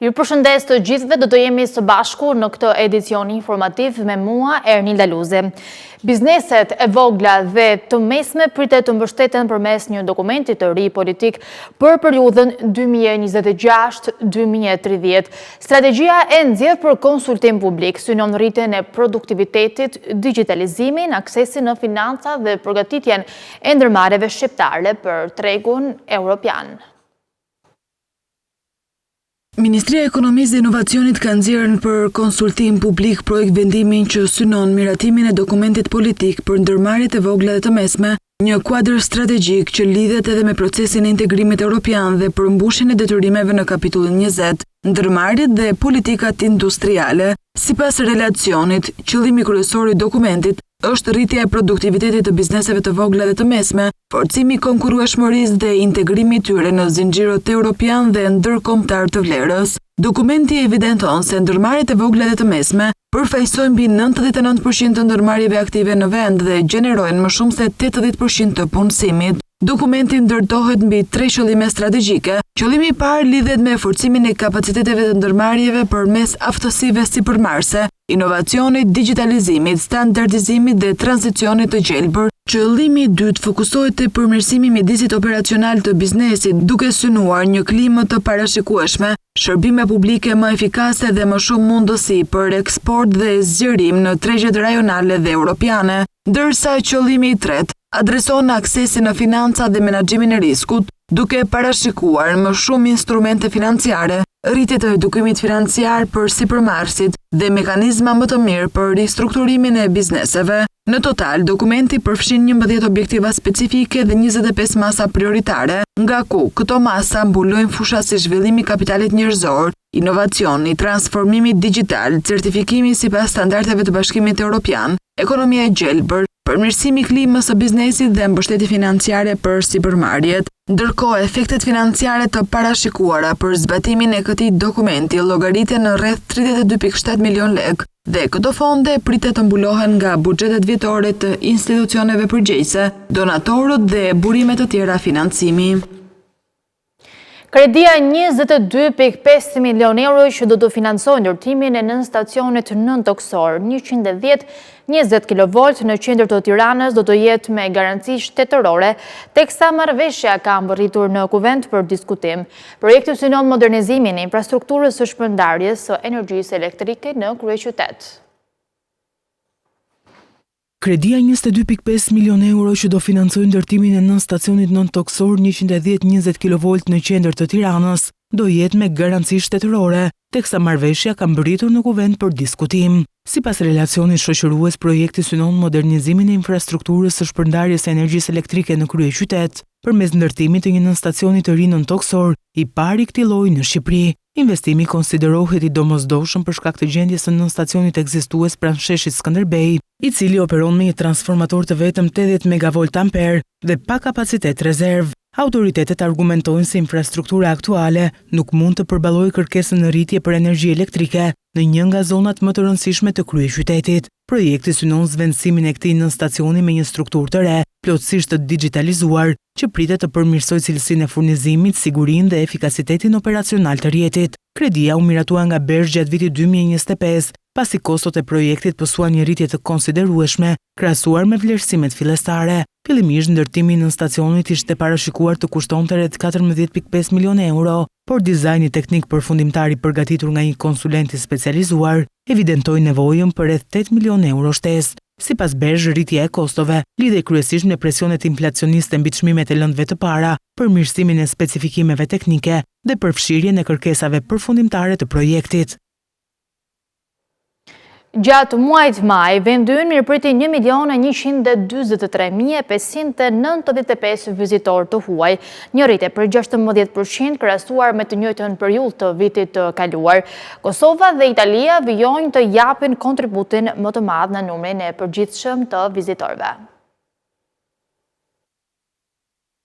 Ju përshëndes të gjithëve, do të jemi së bashku në këtë edicion informativ me mua, Ernilda Luzi. Bizneset e vogla dhe të mesme pritet të mbështeten përmes një dokumenti të ri politik për periudhën 2026-2030. Strategjia e nxjerrë për konsultim publik synon rritjen e produktivitetit, digjitalizimin, aksesin në financa dhe përgatitjen e ndërmarrjeve shqiptare për tregun europian. Ministria e Ekonomisë dhe Inovacionit ka nxjerrë për konsultim publik projektvendimin që synon miratimin e dokumentit politik për ndërmarrjet e vogla dhe të mesme, një kuadër strategjik që lidhet edhe me procesin e integrimit europian dhe përmbushjen e detyrimeve në kapitullin 20, ndërmarrjet dhe politikat industriale. Sipas relacionit, qëllimi kryesor i dokumentit është rritja e produktivitetit të bizneseve të vogla dhe të mesme, forcimi i konkurrueshmërisë dhe integrimi i tyre në zinxhirët europianë dhe ndërkombëtarë të vlerës. Dokumenti evidenton se ndërmarrjet e vogla dhe të mesme përfaqësojnë mbi 99% të ndërmarrjeve aktive në vend dhe gjenerojnë më shumë se 80% të punësimit. Dokumenti ndërtohet mbi tre qëllime strategjike. Qëllimi i parë lidhet me forcimin e kapaciteteve të ndërmarrjeve përmes aftësive sipërmarrëse, inovacionit, digjitalizimit, standardizimit dhe tranzicionit të gjelbër. Qëllimi i dytë fokusohet te përmirësimi i mjedisit operacional të biznesit, duke synuar një klimë të parashikueshme, shërbime publike më efikase dhe më shumë mundësi për eksport dhe zgjerim në tregjet rajonale dhe europiane. Ndërsa qëllimi i tretë adreson aksesin në financa dhe menaxhimin e riskut, duke parashikuar më shumë instrumente financiare, rritje të edukimit financiar për sipërmarrësit dhe mekanizma më të mirë për ristrukturimin e bizneseve. Në total, dokumenti përfshin 11 objektiva specifike dhe 25 masa prioritare, nga ku këto masa mbulojnë fusha si zhvillimi i kapitalit njerëzor, inovacioni, transformimi digjital, certifikimi sipas standardeve të Bashkimit Europian, ekonomia e gjelbër, përmirësimi i klimës së biznesit dhe mbështetje financiare për sipërmarrjet. Ndërkohë, efektet financiare të parashikuara për zbatimin e këtij dokumenti llogariten në rreth 32.7 milion lekë dhe këto fonde pritet të mbulohen nga buxhetet vjetore të institucioneve përgjegjëse, donatorët dhe burime të tjera financimi. Kredia 22.5 milion euro që do të financojë ndërtimin e nënstacionit nëntokësor 110 20 kilovolt në qendër të Tiranës do të jetë me garanci shtetërore, teksa marrëveshja ka mbërritur në kuvend për diskutim. Projekti synon modernizimin e infrastrukturës së shpërndarjes së energjisë elektrike në kryeqytet. Kredia 22.5 milion euro që do financojë ndërtimin e nënstacionit nëntokësor 110-20 kilovolt në qendër të Tiranës, do jetë me garanci shtetërore, teksa marrëveshja ka mbërritur në kuvend për diskutim. Sipas relacionit shoqërues, projekti synon modernizimin e infrastrukturës së shpërndarjes së energjisë elektrike në kryeqytet, përmes ndërtimit të një nënstacioni të ri nëntokësor, i pari i këtij lloji në Shqipëri. Investimi konsiderohet i domosdoshëm për shkak të gjendjes së nënstacionit ekzistues pranë sheshit Skënderbej, i cili operon me një transformator të vetëm 80 megavolt amper dhe pa kapacitet rezervë. Autoritetet argumentojnë se infrastruktura aktuale nuk mund të përballojë kërkesën në rritje për energji elektrike në një nga zonat më të rëndësishme të kryeqytetit. Projekti synon zëvendësimin e këtij nënstacioni me një strukturë të re, plotësisht të digjitalizuar, që pritet të përmirësojë cilësinë e furnizimit, sigurinë dhe efikasitetin operacional të rrjetit. Kredia u miratua nga BERZH gjatë vitit 2025, pasi kostot e projektit pësuan një rritje të konsiderueshme, krahasuar me vlerësimet fillestare. Fillimisht, ndërtimi i nënstacionit ishte parashikuar të kushtonte rreth 14.5 milionë euro, por dizajni teknik përfundimtar i përgatitur nga një konsulent i specializuar evidentoi nevojën për rreth 8 milionë euro shtesë. Sipas BERZH, rritja e kostove lidhej kryesisht me presionet inflacioniste mbi çmimet e lëndëve të para, përmirësimin e specifikimeve teknike dhe përfshirjen e kërkesave përfundimtare të projektit. Gjatë muajit maj, vendi ynë mirëpriti 1.143.595 vizitorë të huaj, një rritje për 16% krahasuar me të njëjtën periudhë të vitit të kaluar. Kosova dhe Italia vijojnë të japin kontributin më të madh në numrin e përgjithshëm të vizitorëve.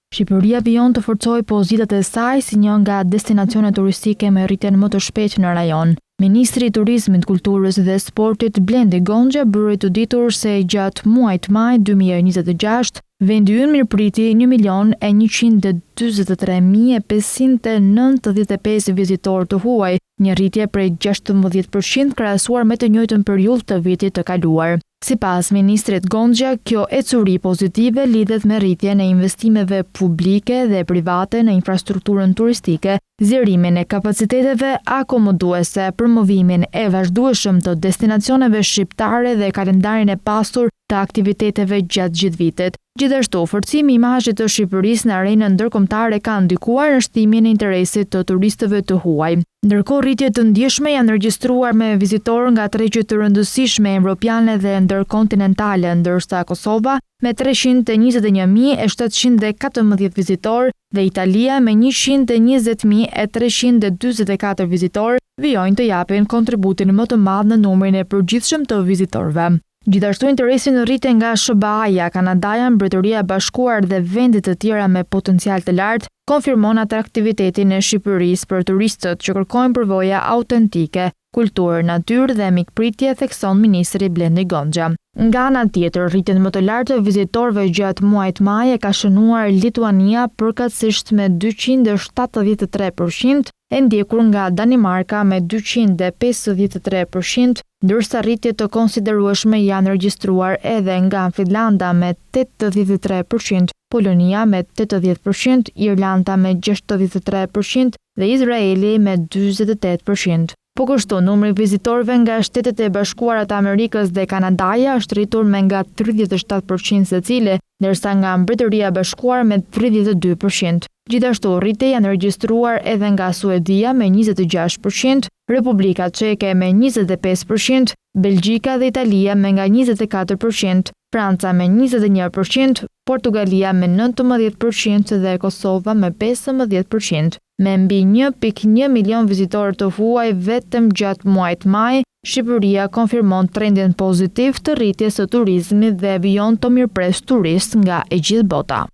Shqipëria vijon të forcojë pozitat e saj si një nga destinacionet turistike me rritjen më të shpejtë në rajon. Ministri i Turizmit, Kulturës dhe Sportit, Blendi Gonxhja bëri të ditur se gjatë muajit maj 2026, vendi ynë mirëpriti 1.143.595 vizitorë të huaj, një rritje prej 16 për qind krahasuar me të njëjtën periudhë të vitit të kaluar. Sipas ministrit Gonxhja, kjo ecuri pozitive lidhet me rritjen e investimeve publike dhe private në infrastrukturën turistike, zgjerimin e kapaciteteve akomoduese, promovimin e vazhdueshëm të destinacioneve shqiptare dhe kalendarin e pasur të aktiviteteve gjatë gjithë vitit. Gjithashtu, forcimi i imazhit të Shqipërisë në arenën ndërkombëtare ka ndikuar në shtimin e interesit të turistëve të huaj. Ndërkohë, rritje të ndjeshme janë regjistruar me vizitorë nga tregje të rëndësishme evropiane dhe ndërkontinentale, ndërsa Kosova me 321.714 vizitorë dhe Italia me 120.344 vizitorë vijojnë të japin kontributin më të madh në numrin e përgjithshëm të vizitorëve. Gjithashtu interesi në rritje nga SHBA-ja, Kanadaja, Mbretëria e Bashkuar dhe vende të tjera me potencial të lartë konfirmon atraktivitetin e Shqipërisë për turistët që kërkojnë përvoja autentike, kulturë, natyrë dhe mikpritje, thekson ministri Blendi Gonxhja. Nga ana tjetër, rritjen më të lartë të vizitorëve gjatë muajit maj e ka shënuar Lituania, përkatësisht me 273 për qind, e ndjekur nga Danimarka me 253 për qind, ndërsa rritje të konsiderueshme janë regjistruar edhe nga Finlanda me 83 për qind, Polonia me 80 për qind, Irlanda me 63 për qind dhe Izraeli me 48 për qind. Po kështu, numri i vizitorëve nga Shtetet e Bashkuara të Amerikës dhe Kanadaja është rritur me nga 37 për qind secili, ndërsa nga Mbretëria e Bashkuar me 32 për qind. Gjithashtu, rritje janë regjistruar edhe nga Suedia me 26 për qind, Republika Çeke me 25 për qind, Belgjika dhe Italia me nga 24 për qind, Franca me 21 për qind, Portugalia me 19 për qind dhe Kosova me 15 për qind. Me mbi 1.1 milion vizitorë të huaj vetëm gjatë muajit maj, Shqipëria konfirmon trendin pozitiv të rritjes së turizmit dhe vijon të mirëpresë turistë nga e gjithë bota.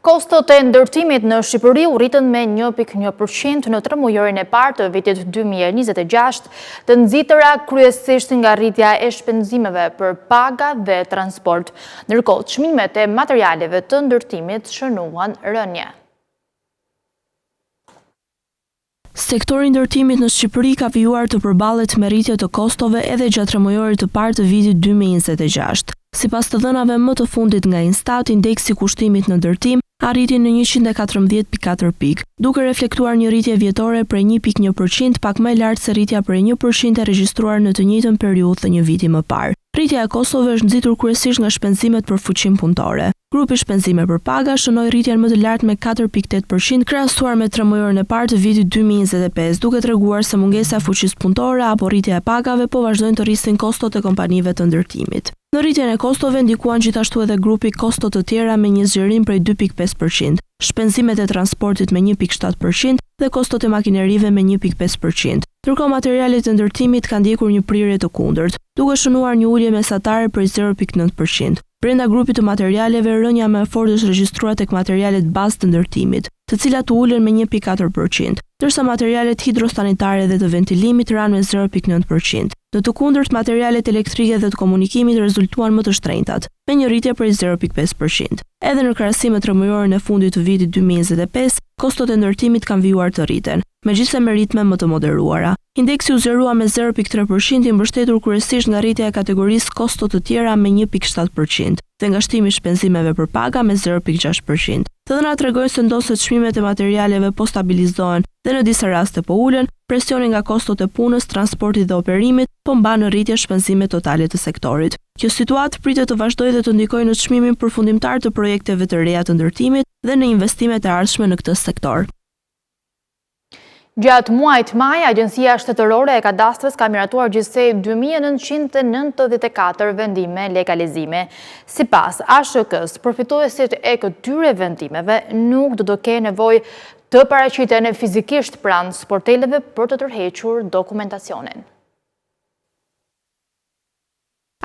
Kostot e ndërtimit në Shqipëri u rritën me 1.1% në tremujorin e parë të vitit 2026, të nxitura kryesisht nga rritja e shpenzimeve për paga dhe transport. Ndërkohë, çmimet e materialeve të ndërtimit shënuan rënie. Sektori i ndërtimit në Shqipëri ka vijuar të përballet me rritje të kostove edhe gjatë tremujorit të parë të vitit 2026. Sipas të dhënave më të fundit nga Instat, indeksi i kushtimit në ndërtim arriti në 114.4 pikë, duke reflektuar një rritje vjetore prej 1.1%, pak më e lartë se rritja prej 1% e regjistruar në të njëjtën periudhë të një viti më parë. Rritja e kostove është nxitur kryesisht nga shpenzimet për fuqinë punëtore. Grupi shpenzime për paga shënoi rritjen më të lartë me 4.8% krahasuar me tremujorin e parë të vitit 2025, duke treguar se mungesa e fuqisë punëtore apo rritja e pagave po vazhdojnë të rrisin kostot e kompanive të ndërtimit. Në rritjen e kostove ndikuan gjithashtu edhe grupi kosto të tjera me një zgjerim prej 2.5%, shpenzimet e transportit me 1.7% dhe kostot e makinerive me 1.5%. Ndërkohë materialet e ndërtimit kanë ndjekur një prirje të kundërt, duke shënuar një ulje mesatare prej 0.9%. Brenda grupit të materialeve, rënia më e fortë është regjistruar tek materialet bazë të ndërtimit, të cilat u ulën me 1.4%, ndërsa materialet hidrosanitare dhe të ventilimit ranë me 0.9%. Në të kundërt, materialet elektrike dhe të komunikimit rezultuan më të shtrenjtat, me një rritje prej 0.5%. Edhe në krahasim me tremujorin e fundit të vitit 2025, kostot e ndërtimit kanë vijuar të rriten, megjithëse me ritme më të moderuara. Indeksi u zgjerua me 0.3% i mbështetur kryesisht nga rritja e kategorisë kosto të tjera me 1.7% dhe nga shtimi i shpenzimeve për paga me 0.6%. Të dhënat tregojnë se ndonëse çmimet e materialeve po stabilizohen dhe në disa raste po ulen, presioni nga kostot e punës, transportit dhe operimit po mban në rritje shpenzimet totale të sektorit. Kjo situatë pritet të vazhdojë dhe të ndikojë në çmimin përfundimtar të projekteve të reja të ndërtimit dhe në investimet e ardhshme në këtë sektor. Gjatë muajit maj, Agjencia Shtetërore e Kadastrës ka miratuar gjithsej 2994 vendime legalizimi. Sipas ASHK-së, përfituesit e këtyre vendimeve nuk do të kenë nevojë të paraqiten fizikisht pranë sporteleve për të tërhequr dokumentacionin.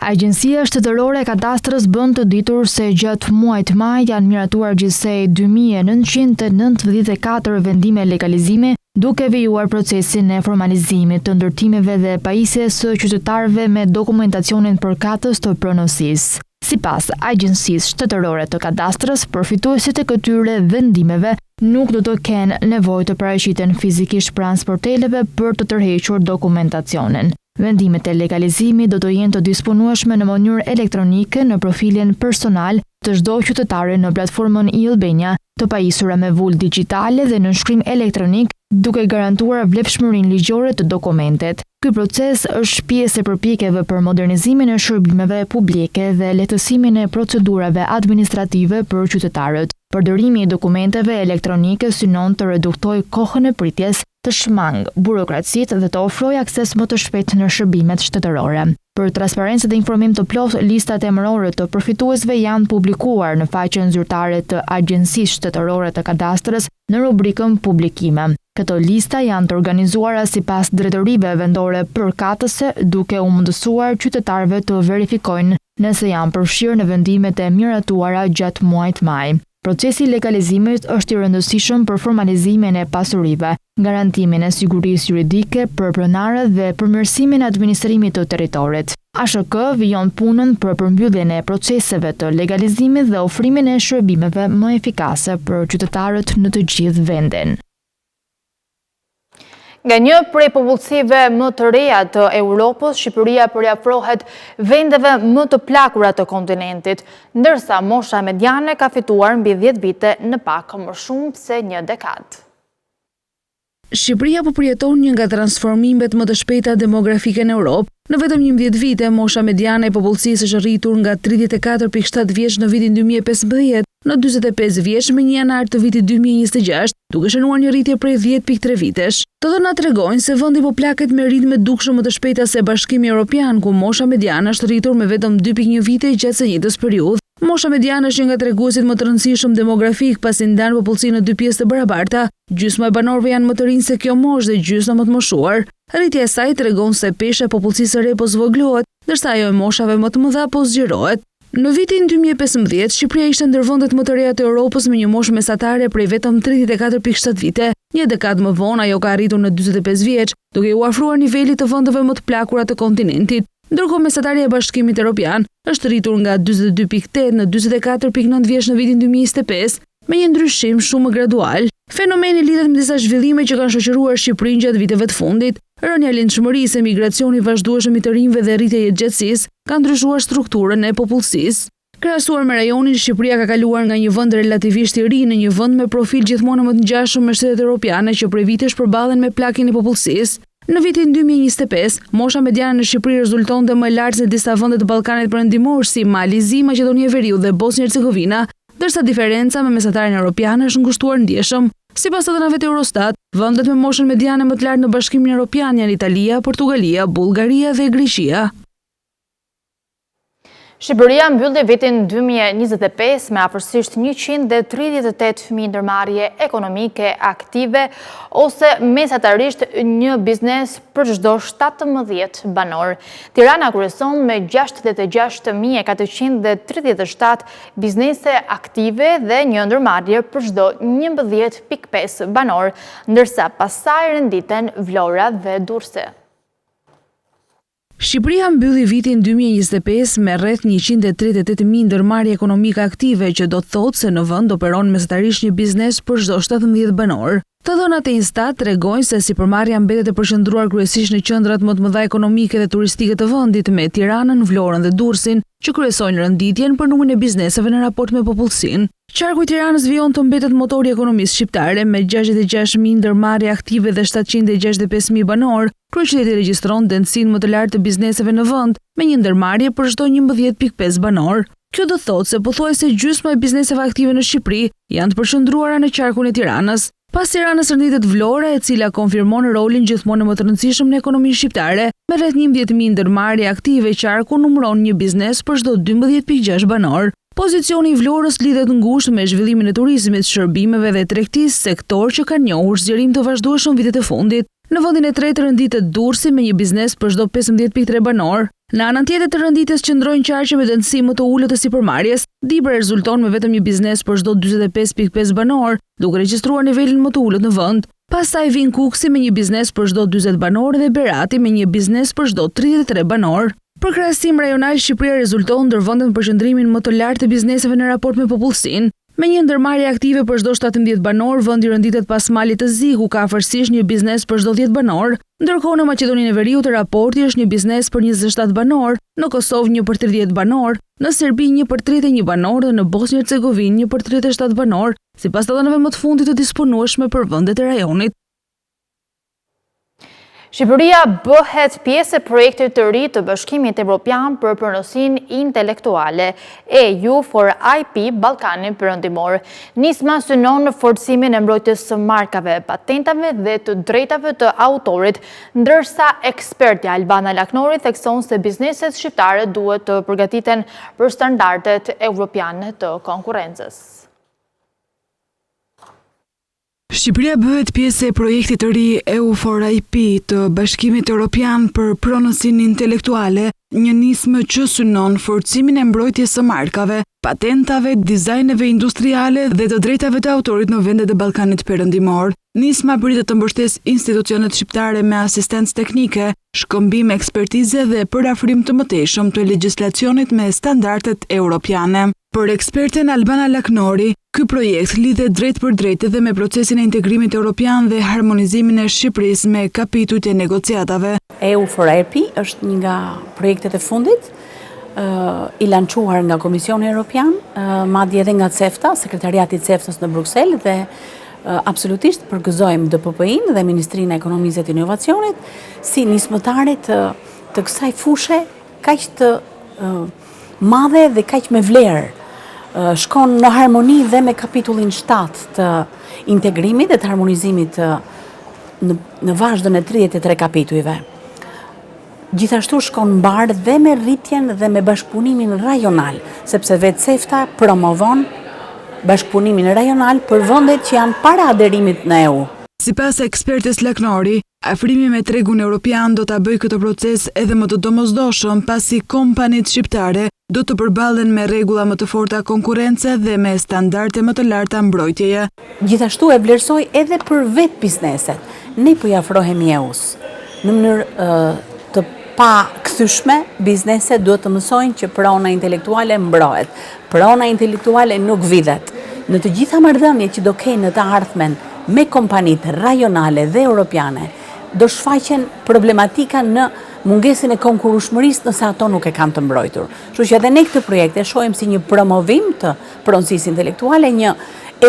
Agjencia Shtetërore e Kadastrës bën të ditur se gjatë muajit maj janë miratuar gjithsej 2994 vendime legalizimi. duke vijuar procesin e formalizimit të ndërtimeve dhe pajisjes së qytetarëve me dokumentacionin përkatës të pronësisë. Sipas Agjencisë Shtetërore të Kadastrës, përfituesit e këtyre vendimeve nuk do të kenë nevojë të paraqiten fizikisht pranë sporteleve për të tërhequr dokumentacionin. Vendimet e legalizimit do të jenë të disponueshme në mënyrë elektronike në profilin personal të çdo qytetari në platformën e-Albania, të pajisura me vulë digjitale dhe nënshkrim elektronik, duke garantuar vlefshmërinë ligjore të dokumentit. Ky proces është pjesë e përpjekjeve për modernizimin e shërbimeve publike dhe lehtësimin e procedurave administrative për qytetarët. Përdorimi i dokumenteve elektronike synon të reduktojë kohën e pritjes, të shmangë burokracitë dhe të ofrojë akses më të shpejtë në shërbimet shtetërore. Për transparencë dhe informim të plotë, listat emërore të përfituesve janë publikuar në faqen zyrtare të Agjencisë Shtetërore të Kadastrës në rubrikën Publikime. Këto lista janë të organizuara sipas drejtorive vendore përkatëse, duke u mundësuar qytetarëve të verifikojnë nëse janë përfshirë në vendimet e miratuara gjatë muajit maj. Procesi i legalizimit është i rëndësishëm për formalizimin e pasurive, garantimin e sigurisë juridike për pronarët dhe përmirësimin e administrimit të territorit. ASHK vijon punën për përmbylljen e proceseve të legalizimit dhe ofrimin e shërbimeve më efikase për qytetarët në të gjithë vendin. Nga një prej popullsive më të reja të Europës, Shqipëria po i afrohet vendeve më të plakura të kontinentit, ndërsa mosha mediane ka fituar mbi 10 vite në pak më shumë se një dekadë. Shqipëria po përjeton një nga transformimet më të shpejta demografike në Europë. Në vetëm 11 vite, mosha mediane e popullsisë është rritur nga 34.7 vjeç në vitin 2015 në 45 vjeç më 1 janar të vitit 2026, duke shënuar një rritje prej 10.3 vitesh. Të dhënat tregojnë se vendi po plaket me ritme dukshëm më të shpejta se Bashkimi Evropian, ku mosha mediane është rritur me vetëm 2.1 vite gjatë së njëjtës periudhë. Mosha mediane është një nga treguesit më të rëndësishëm demografikë, pasi ndan popullsinë në dy pjesë të barabarta. Gjysma e banorëve janë më të rinj se kjo moshë dhe gjysma më të moshuar. Rritja e saj tregon se pesha e popullsisë së re po zvogëlohet, ndërsa ajo e moshave më të mëdha po zgjerohet. Në vitin 2015, Shqipëria ishte ndër vendet më të reja të Europës me një moshë mesatare prej vetëm 34.7 vite. Një dekadë më vonë, ajo ka arritur në 45 vjeç, duke iu afruar nivelit të vendeve më të plakura të kontinentit. Ndërkohë mesatarja e Bashkimit Evropian është rritur nga 42.8 në 44.9 vjeç në vitin 2025, me një ndryshim shumë më gradual. Fenomeni lidhet me disa zhvillime që kanë shoqëruar Shqipërinë gjatë viteve të fundit. Rënia e lindshmërisë, emigracioni i vazhdueshëm i të rinjve dhe rritja e jetëgjatësisë kanë ndryshuar strukturën e popullsisë. Krahasuar me rajonin, Shqipëria ka kaluar nga një vend relativisht i ri në një vend me profil gjithmonë më të ngjashëm me shtetet europiane që prej vitesh përballen me plakjen e popullsisë. Në vitin 2025, mosha mediane në Shqipëri rezultonte më e lartë se disa vende të Ballkanit Perëndimor si Mali i Zi, Maqedonia e Veriut dhe Bosnjë-Hercegovina, ndërsa diferenca me mesataren europiane është ngushtuar ndjeshëm. Sipas të dhënave të Eurostat, vendet me moshën mediane më të lartë në Bashkimin Europian janë Italia, Portugalia, Bullgaria dhe Greqia. Shqipëria mbylli vitin 2025 me afërsisht 138.000 ndërmarrje ekonomike aktive ose mesatarisht një biznes për çdo 17 banorë. Tirana kryeson me 66.437 biznese aktive dhe një ndërmarrje për çdo 11.5 banorë, ndërsa pas saj renditen Vlora dhe Durrësi. Shqipëria mbylli vitin 2025 me rreth 138.000 ndërmarrje ekonomike aktive, që do të thotë se në vend operon mesatarisht një biznes për çdo 17 banorë. Të dhënat e Instat tregojnë se sipërmarrja mbetet e përqendruar kryesisht në qendrat më të mëdha ekonomike dhe turistike të vendit, me Tiranën, Vlorën dhe Durrësin, që kryesojnë renditjen për numrin e bizneseve në raport me popullsinë. Qarku i Tiranës vijon të mbetet motori i ekonomisë shqiptare, me 66.000 ndërmarrje aktive dhe 765.000 banorë. Kryeqyteti regjistron dendësinë më të lartë të bizneseve në vend, me një ndërmarrje për çdo 11.5 banorë. Kjo do të thotë se pothuajse gjysma e bizneseve aktive në Shqipëri janë të përqendruara në qarkun e Tiranës. Pas Tiranës renditet Vlora, e cila konfirmon rolin gjithmonë më të rëndësishëm në ekonominë shqiptare. Me rreth 11.000 ndërmarrje aktive, qarku numëron një biznes për çdo 12.6 banorë. Pozicioni i Vlorës lidhet ngushtë me zhvillimin e turizmit, shërbimeve dhe tregtisë, sektorë që kanë njohur zgjerim të vazhdueshëm vitet e fundit. Në vendin e tretë renditet Durrësi me një biznes për çdo 15.3 banorë. Në anën tjetër të renditjes qëndrojnë qarqe me dendësi më të ulët të sipërmarrjes. Dibra rezulton me vetëm një biznes për çdo 45.5 banorë, duke regjistruar nivelin më të ulët në vend. Pastaj vijnë Kukësi me një biznes për çdo 40 banorë dhe Berati me një biznes për çdo 33 banorë. Për krahasim rajonal, Shqipëria rezulton ndër vendet me përqendrimin më të lartë të bizneseve në raport me popullsinë. Me një ndërmarrje aktive për çdo 17 banorë, vendi renditet pas Malit të Zi, ku ka afërsisht një biznes për çdo 10 banorë. Ndërkohë në Maqedoninë e Veriut raporti është një biznes për 27 banorë, në Kosovë një për 30 banorë, në Serbi një për 31 banorë dhe në Bosnjë-Hercegovinë një për 37 banorë, sipas të dhënave më të fundit të disponueshme për vendet e rajonit. Shqipëria bëhet pjesë e projektit të ri të Bashkimit Evropian për pronësinë intelektuale, EU for IP Ballkani Perëndimor. Nisma synon forcimin e mbrojtjes së markave, patentave dhe të drejtave të autorit, ndërsa ekspertja Albana Laknori thekson se bizneset shqiptare duhet të përgatiten për standardet evropiane të konkurrencës. Shqipëria bëhet pjesë e projektit të ri EU for IP të Bashkimit Europian për pronësinë intelektuale, një nismë që synon forcimin e mbrojtjes së markave, patentave, dizajneve industriale dhe të drejtave të autorit në vendet e Ballkanit Perëndimor. Nisma pritet të mbështesë institucionet shqiptare me asistencë teknike, shkëmbim ekspertize dhe përafrim të mëtejshëm të legjislacionit me standardet europiane. Për eksperten Albana Laknori, ky projekt lidhet drejtpërdrejt edhe me procesin e integrimit europian dhe harmonizimin e Shqipërisë me kapitujt e negociatave. EU for IP është një nga projektet e fundit i lançuar nga Komisioni Europian, madje edhe nga CEFTA, Sekretariati i CEFTA-s në Bruksel dhe absolutisht përgëzojmë DPPI-n dhe Ministrinë e Ekonomisë dhe të Inovacionit si nismëtare të, të kësaj fushe kaq të madhe dhe kaq me vlerë. Shkon në harmoni dhe me kapitullin 7 të integrimit dhe të harmonizimit të në, në vazhdën e 33 kapitujve. Gjithashtu shkon mbarë dhe me rritjen dhe me bashkëpunimin rajonal, sepse vetë CEFTA promovon bashkëpunimin rajonal për vendet që janë para aderimit në EU. Sipas ekspertes Laknori, Afrimi me tregun europian do ta bëjë këtë proces edhe më të domosdoshëm, pasi kompanitë shqiptare do të përballen me rregulla më të forta konkurrence dhe me standarde më të larta mbrojtjeje. Gjithashtu e vlerësoj edhe për vetë bizneset. Ne po i afrohemi EU-s. Në mënyrë të pakthyeshme, bizneset duhet të mësojnë që prona intelektuale mbrohet. Prona intelektuale nuk vidhet. Në të gjitha marrëdhëniet që do kenë në të ardhmen me kompanitë rajonale dhe europiane, do shfaqen problematika në mungesën e konkurrueshmërisë nëse ato nuk e kanë të mbrojtur. Kështu që edhe ne këtë projekt e shohim si një promovim të pronësisë intelektuale, një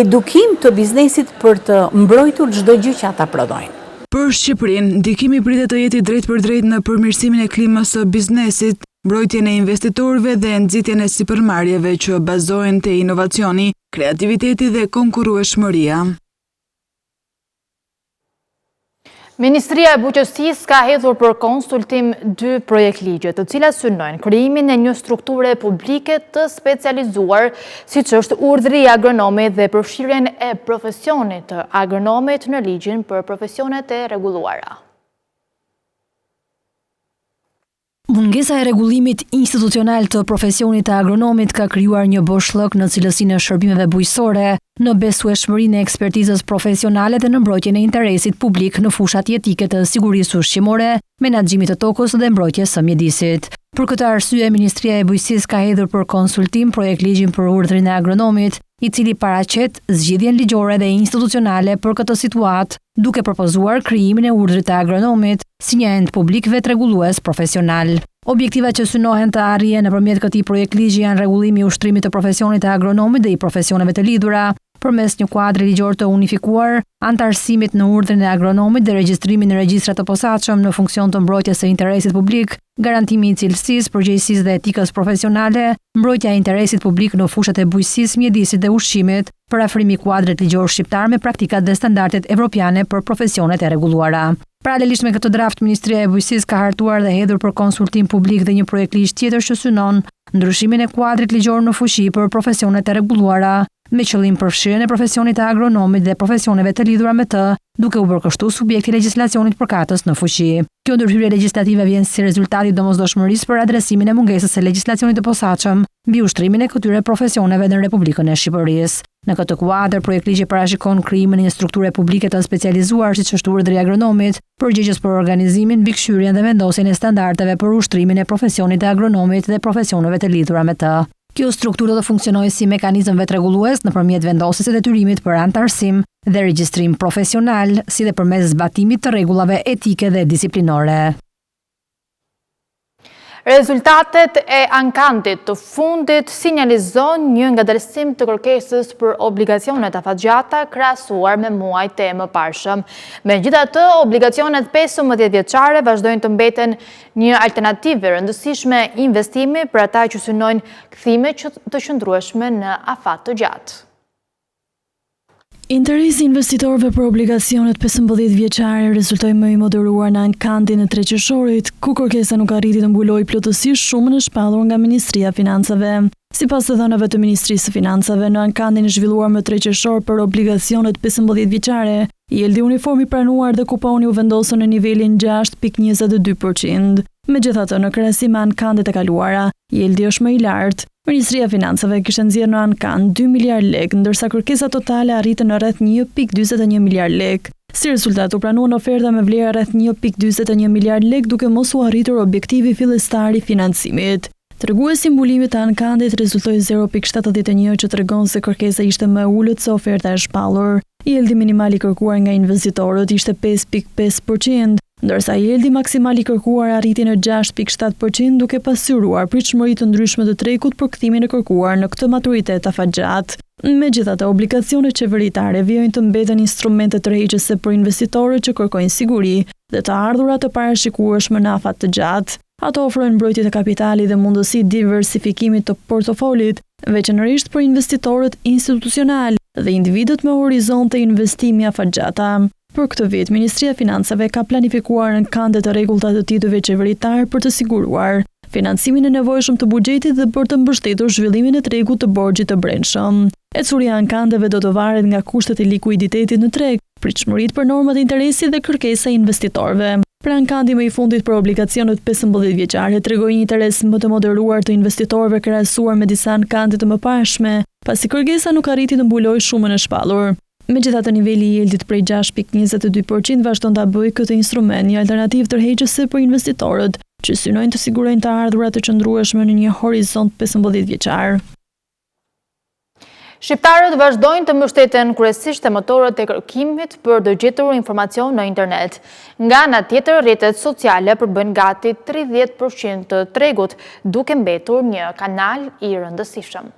edukim të biznesit për të mbrojtur çdo gjë që ata prodhojnë. Për Shqipërinë, ndikimi pritet të jetë i drejtpërdrejtë në përmirësimin e klimës së biznesit, mbrojtjen e investitorëve dhe nxitjen e sipërmarrjeve që bazohen te inovacioni, kreativiteti dhe konkurrueshmëria. Ministria e Bujqësisë ka hedhur për konsultim dy projektligje, të cilat synojnë krijimin e një strukture publike të specializuar, siç është urdhri i agronomit dhe përfshirjen e profesionit të agronomit në ligjin për profesionet e rregulluara. Mungesa e rregullimit institucional të profesionit të agronomit ka krijuar një boshllëk në cilësinë e shërbimeve bujqësore, në besueshmërinë e ekspertizës profesionale dhe në mbrojtjen e interesit publik në fushat jetike të sigurisë ushqimore, menaxhimit të tokës dhe mbrojtjes së mjedisit. Për këtë arsye, Ministria e Bujqësisë ka hedhur për konsultim projektligjin për urdhrin e agronomit, i cili paraqet zgjidhjen ligjore dhe institucionale për këtë situatë. duke propozuar krijimin e Urdhrit të Agronomit, si një ent publik vetërregullues profesional. Objektivat që synohen të arrihen nëpërmjet këtij projektligji janë rregullimi i ushtrimit të profesionit të agronomit dhe i profesioneve të lidhura, përmes një kuadri ligjor të unifikuar, anëtarësimit në Urdhrin e Agronomit dhe regjistrimit në regjistra të posaçëm në funksion të mbrojtjes së interesit publik, garantimi i cilësisë, përgjegjësisë dhe etikës profesionale, mbrojtja e interesit publik në fushat e bujqësisë, mjedisit dhe ushqimit. Përafrimi i kuadrit ligjor shqiptar me praktikat dhe standardet evropiane për profesionet e rregulluara. Paralelisht me këtë draft, Ministria e Bujqësisë ka hartuar dhe hedhur për konsultim publik dhe një projektligj tjetër që synon ndryshimin e kuadrit ligjor në fuqi për profesionet e rregulluara. me qëllim përfshirjen e profesionit të agronomit dhe profesioneve të lidhura me të, duke u bërë kështu subjekt i legjislacionit përkatës në fuqi. Kjo ndërhyrje legjislative vjen si rezultat i domosdoshmërisë për adresimin e mungesës së legjislacionit të posaçëm mbi ushtrimin e këtyre profesioneve në Republikën e Shqipërisë. Në këtë kuadër, projektligji parashikon krijimin e një strukture publike të specializuar siç është Urdhri i Agronomit, përgjegjës për organizimin, mbikëqyrjen dhe vendosjen e standardeve për ushtrimin e profesionit të agronomit dhe profesioneve të lidhura me të. Kjo strukturë do të funksionojë si mekanizëm vetërregullues nëpërmjet vendosjes së detyrimit për anëtarësim dhe regjistrim profesional, si dhe përmes zbatimit të rregullave etike dhe disiplinore. Rezultatet e ankandit të fundit sinjalizojnë një ngadalësim të kërkesës për obligacionet afatgjata krahasuar me muajt e mëparshëm. Megjithatë, obligacionet 15 vjeçare vazhdojnë të mbeten një alternativë e rëndësishme investimi për ata që synojnë kthime të qëndrueshme në afat të gjatë. Interesi i investitorëve për obligacionet 15 vjeçare rezultoi më i moderuar në ankandin e tre qershorit, ku kërkesa nuk arriti të mbulojë plotësisht shumën e shpallur nga Ministria e Financave. Sipas të dhënave të Ministrisë së Financave, në ankandin e zhvilluar më tre qershor për obligacionet 15 vjeçare, Yieldi uniform i pranuar dhe kuponi u vendosën në nivelin 6.22 për qind. Megjithatë, në krahasim me ankandet e kaluara, yieldi është më i lartë. Ministria e Financave kishte nxjerrë në ankand 2 miliardë lekë, ndërsa kërkesat totale arritën në rreth 1.41 miliardë lekë. Si rezultat, u pranuan oferta me vlerë rreth 1.41 miliardë lekë duke mos u arritur objektivi fillestar i financimit. Treguesi i mbulimit të ankandit rezultoi 0.71 që tregon se kërkesa ishte më e ulët se oferta e shpallur. Yieldi minimal i kërkuar nga investitorët ishte 5.5 për qind, ndërsa yieldi maksimal i kërkuar arriti në 6.7 për qind duke pasqyruar pritshmëri të ndryshme të tregut për kthimin e kërkuar në këtë maturitet afatgjatë. Megjithatë, obligacionet qeveritare vijojnë të mbeten instrumente tërheqëse për investitorët që kërkojnë siguri dhe të ardhura të parashikueshme në afat të gjatë. Ato ofrojnë mbrojtje të kapitalit dhe mundësi diversifikimi të portofolit, veçanërisht për investitorët institucionalë dhe individët me horizonte investimi afatgjata. Për këtë vit, Ministria e Financave ka planifikuar ankande të rregullta të titujve qeveritarë për të siguruar financimin e nevojshëm të buxhetit dhe për të mbështetur zhvillimin e tregut të borxhit të brendshëm. Ecuria e ankandeve do të varet nga kushtet e likuiditetit në treg, pritshmëritë për normat e interesit dhe kërkesa e investitorëve. Pra ankandi më i fundit për obligacionet 15 vjeçare tregoi një interes më të moderuar të investitorëve krahasuar me disa ankande të mëparshme, pasi kërkesa nuk arriti të mbulojë shumën e shpallur. Megjithatë, niveli i yieldit prej 6.22% vazhdon ta bëjë këtë instrument një alternativë tërheqëse për investitorët që synojnë të sigurojnë të ardhura të qëndrueshme në një horizont 15 vjeçar. Shqiptarët vazhdojnë të mbështeten kryesisht te motorët e kërkimit për të gjetur informacion në internet. Nga ana tjetër, rrjetet sociale përbëjnë gati 30% të tregut, duke mbetur një kanal i rëndësishëm.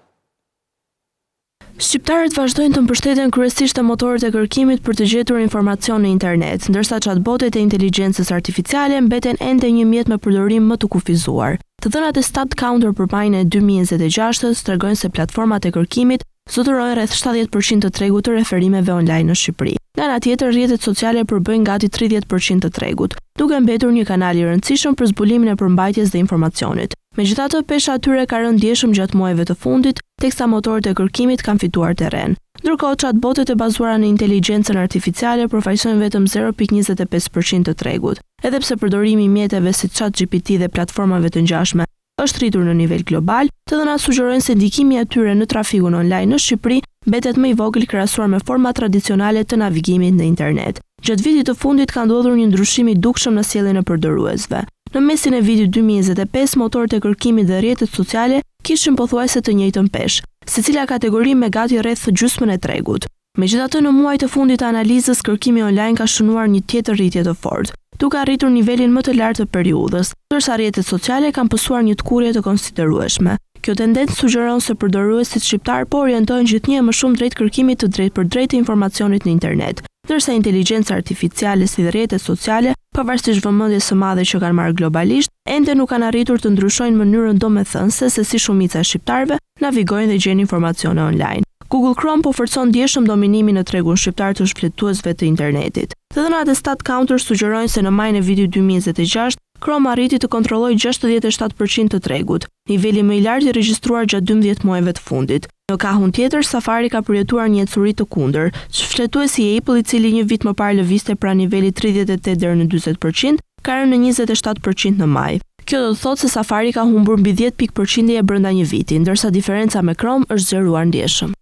Shqiptarët vazhdojnë të mbështeten kryesisht te motorët e kërkimit për të gjetur informacion në internet, ndërsa chatbotet e inteligjencës artificiale mbeten ende një mjet me përdorim më të kufizuar. Të dhënat e StatCounter për majin e 2026-ës tregojnë se platformat e kërkimit zotërojnë rreth 70% të tregut të referimeve online në Shqipëri. Nga ana tjetër, rrjetet sociale përbëjnë gati 30% të tregut, duke mbetur një kanal i rëndësishëm për zbulimin e përmbajtjes dhe informacionit. Megjithatë, pesha e tyre ka rënë ndjeshëm gjatë muajve të fundit, teksa motorët e kërkimit kanë fituar terren. Ndërkohë, chatbotet e bazuara në inteligjencën artificiale përfaqësojnë vetëm 0.25% të tregut. Edhe pse përdorimi i mjeteve si ChatGPT dhe platformave të ngjashme është rritur në nivel global, të dhënat sugjerojnë se ndikimi i tyre në trafikun online në Shqipëri mbetet më i vogël krahasuar me format tradicionale të navigimit në internet. Gjatë vitit të fundit ka ndodhur një ndryshim i dukshëm në sjelljen e përdoruesve. Në mesin e vitit 2025, motorët e kërkimit dhe rrjetet sociale kishin pothuajse të njëjtën peshë, secila kategori me gati rreth gjysmën e tregut. Megjithatë, në muajt e fundit të analizës, kërkimi online ka shënuar një tjetër rritje të fortë, duke arritur nivelin më të lartë të periudhës, ndërsa rrjetet sociale kanë pësuar një tkurrje të konsiderueshme. Kjo tendencë sugjeron se përdoruesit shqiptarë po orientohen gjithnjë e më shumë drejt kërkimit të drejtpërdrejtë të informacionit në internet, ndërsa inteligjenca artificiale si dhe rrjetet sociale, pavarësisht vëmendjes së madhe që kanë marrë globalisht, ende nuk kanë arritur të ndryshojnë mënyrën domethënëse se si shumica e shqiptarëve navigojnë dhe gjejnë informacione online. Google Chrome po forcon ndjeshëm dominimin në tregun shqiptar të shfletuesve të internetit. Të dhënat e StatCounter sugjerojnë se në majin e vitit 2026, Chrome arriti të kontrollojë 67% të tregut, niveli më i lartë i regjistruar gjatë 12 muajve të fundit. Në kahun tjetër, Safari ka përjetuar një ecuri të kundër. Shfletuesi i Apple, i cili një vit më parë lëvizte pranë nivelit 38 deri në 40 për qind, ka rënë në 27 për qind në maj. Kjo do të thotë se Safari ka humbur mbi 10 pikë përqindjeje brenda një viti, ndërsa diferenca me Chrome është zgjeruar ndjeshëm.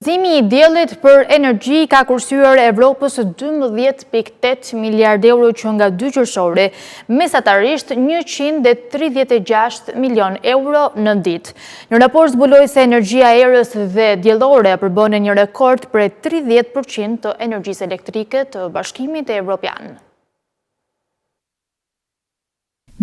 Shfrytëzimi i diellit për energji i ka kursyer Evropës 12.8 miliard euro që nga 2 qershori, mesatarisht 136 milion euro në ditë. Një raport zbuloi se energjia e erës dhe diellore përbënë një rekord prej 30% të energjisë elektrike të Bashkimit Evropian.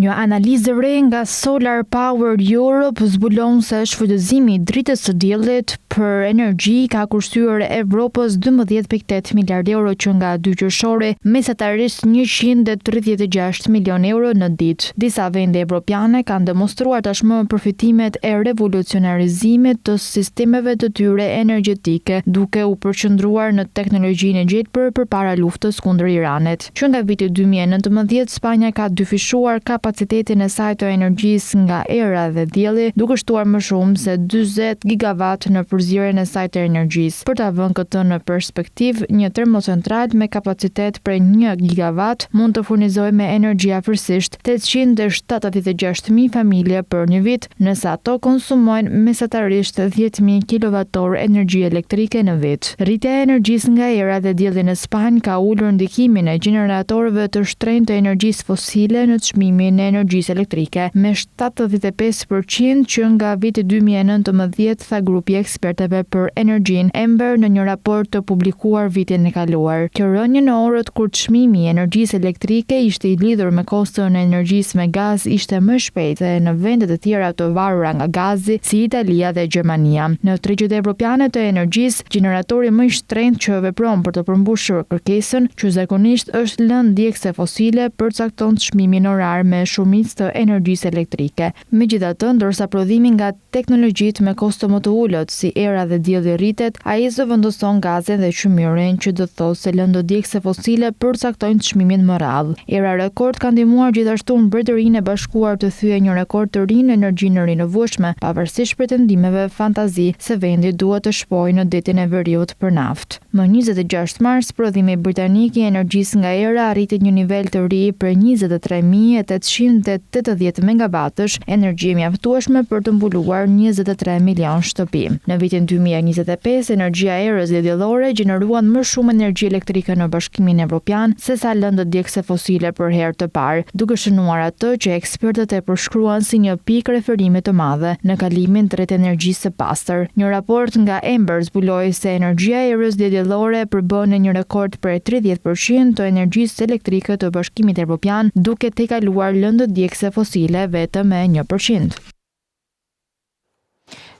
Një analizë e re nga Solar Power Europe zbulon se shfrytëzimi i dritës së diellit për energji i ka kursyer Evropës 12.8 miliardë euro që nga 2 qershori, mesatarisht 136 milionë euro në ditë. Disa vende evropiane kanë demonstruar tashmë përfitimet e revolucionarizimit të sistemeve të tyre energjetike, duke u përqendruar në teknologjinë e gjelbër përpara luftës kundër Iranit. Që nga viti 2019, Spanja ka dyfishuar kapacitetin e saj të energjisë nga era dhe dielli, duke shtuar më shumë se 40 gigawatt në përzierjen e saj të energjisë. Për ta vënë këtë në perspektivë, një termocentral me kapacitet prej 1 gigawatt mund të furnizojë me energji afërsisht 876.000 familje për një vit, nëse ato konsumojnë mesatarisht 10.000 kilovatorë energji elektrike në vit. Rritja e energjisë nga era dhe dielli në Spanjë ka ulur ndikimin e gjeneratorëve të shtrenjtë të energjisë fosile në çmimin e energjisë elektrike me 75% që nga viti 2019, tha grupi i ekspertëve për energjinë Ember në një raport të publikuar vitin e kaluar. Kjo rënie në orët kur çmimi i energjisë elektrike ishte i lidhur me koston e energjisë me gaz ishte më e shpejtë se në vende të tjera të varura nga gazi si Italia dhe Gjermania. Në tregjet evropiane të energjisë, gjeneratori më i shtrenjtë që vepron për të përmbushur kërkesën, që zakonisht është lëndë djegëse fosile, përcakton çmimin orar me shumicë të energjisë elektrike. Megjithatë, ndërsa prodhimi nga teknologjitë me kosto më të ulët, si era dhe dielli rritet, ai zëvendëson gazin dhe qymyrin, që do të thotë se lëndët djegëse fosile përcaktojnë çmimin më rrallë. Era rekord ka ndihmuar gjithashtu Mbretërinë e Bashkuar të thyejë një rekord të ri në energjinë e rinovueshme, pavarësisht pretendimeve fantazi se vendi duhet të shpojë në Detin e Veriut për naftë. Më 26 mars, prodhimi britanik i energjisë nga era arriti një nivel të ri prej 23.880 megavatësh, energji e mjaftueshme për të mbuluar 23 milion shtëpi. Në vitin 2025, energjia e erës dhe diellore gjeneruan më shumë energji elektrike në Bashkimin Evropian sesa lëndët djegëse fosile për herë të parë, duke shënuar atë që ekspertët e përshkruan si një pikë referimi të madhe në kalimin drejt energjisë së pastër. Një raport nga Ember zbuloi se energjia e erës dhe diellore përbën një rekord prej 30% të energjisë elektrike të Bashkimit Evropian, duke tejkaluar lëndët djegëse fosile vetëm me 1%.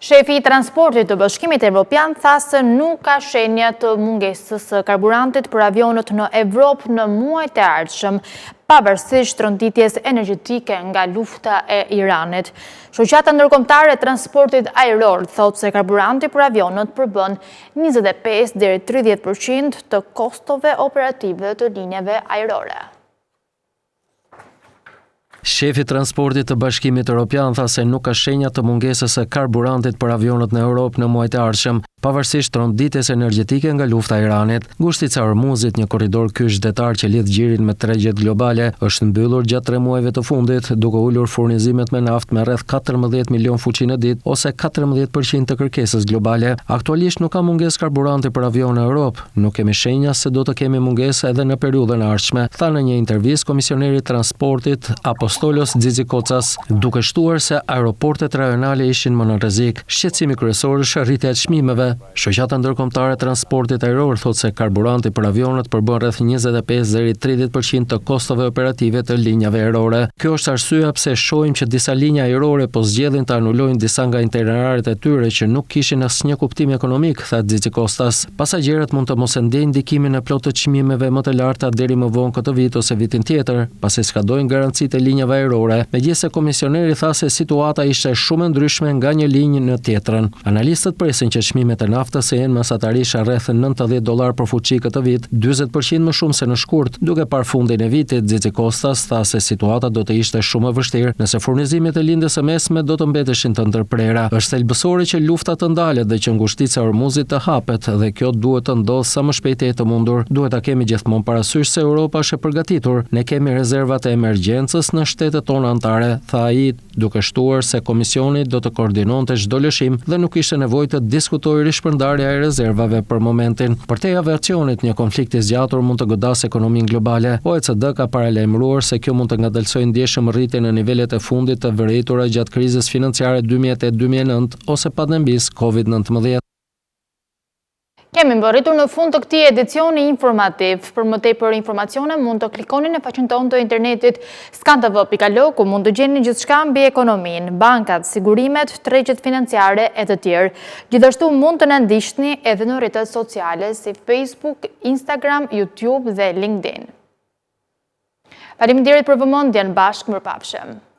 Shefi i transportit të Bashkimit Evropian tha se nuk ka shenja të mungesës së karburantit për avionët në Evropë në muajt e ardhshëm, pavarësisht tronditjes energjetike nga lufta e Iranit. Shoqata Ndërkombëtare e Transportit Ajror thotë se karburanti për avionët përbën 25 deri 30% të kostove operative të linjave ajrore. Shefi i transportit të Bashkimit Evropian tha se nuk ka shenja të mungesës së karburantit për avionët në Europë në muajt e ardhshëm, pavarësisht tronditjes energjetike nga lufta e Iranit. Ngushtica e Hormuzit, një korridor kyç detar që lidh gjirin me tregjet globale, është mbyllur gjatë tre muajve të fundit, duke ulur furnizimet me naftë me rreth 14 milion fuçi në ditë ose 14% të kërkesës globale. Aktualisht nuk ka mungesë karburanti për avionë në Europë. Nuk kemi shenja se do të kemi mungesë edhe në periudhën e ardhshme, tha në një intervistë komisioneri i transportit Apostolos Tzitzikostas, duke shtuar se aeroportet rajonale ishin më në rrezik. Shqetësimi kryesor është rritja e çmimeve. Shoqata Ndërkombëtare e Transportit Ajror thotë se karburanti për avionët përbën rreth 25 deri 30% të kostove operative të linjave ajrore. Kjo është arsyeja pse shohim që disa linja ajrore po zgjedhin të anulojnë disa nga itineraret e tyre që nuk kishin asnjë kuptim ekonomik, tha Tzitzikostas. Pasagjerët mund të mos e ndjejnë ndikimin e plotë të çmimeve më të larta deri më vonë këtë vit ose vitin tjetër, pasi skadojnë garancitë e linjave ajrore, megjithëse komisioneri tha se situata ishte shumë e ndryshme nga një linjë në tjetrën. Analistët presin që çmimet e. Çmimet e naftës të jenë mesatarisht rreth 90 dollarë për fuçi këtë vit, 40 për qind më shumë se në shkurt. Duke parë fundin e vitit, Tzitzikostas tha se situata do të ishte shumë e vështirë nëse furnizimet e Lindjes së Mesme do të mbeteshin të ndërprera. Është thelbësore që lufta të ndalet dhe që ngushtica e Hormuzit të hapet dhe kjo duhet të ndodhë sa më shpejt të jetë e mundur. Duhet ta kemi gjithmonë parasysh se Europa është e përgatitur. Ne kemi rezervat e emergjencës në shtetet tona anëtare, tha ai, duke shtuar se Komisioni do të koordinonte çdo lëshim dhe nuk kishte nevojë të diskutohej rishpërndarja e rezervave për momentin. Përtej aviacionit, një konflikt i zgjatur mund të godasë ekonominë globale. OECD ka paralajmëruar se kjo mund të ngadalësojë ndjeshëm rritjen në nivelet e fundit të vërejtura gjatë krizës financiare 2008-2009 ose pandemisë Covid 19. Kemi mbërritur në fund të këtij edicioni informativ. Për më tepër informacione mund të klikoni në faqen tonë të internetit skantv.al ku mund të gjeni gjithçka mbi ekonominë, bankat, sigurimet, tregjet financiare e të tjerë. Gjithashtu mund të na ndiqni edhe në rrjetet sociale si Facebook, Instagram, YouTube dhe LinkedIn. Faleminderit për vëmendjen, bashkë mirupafshim.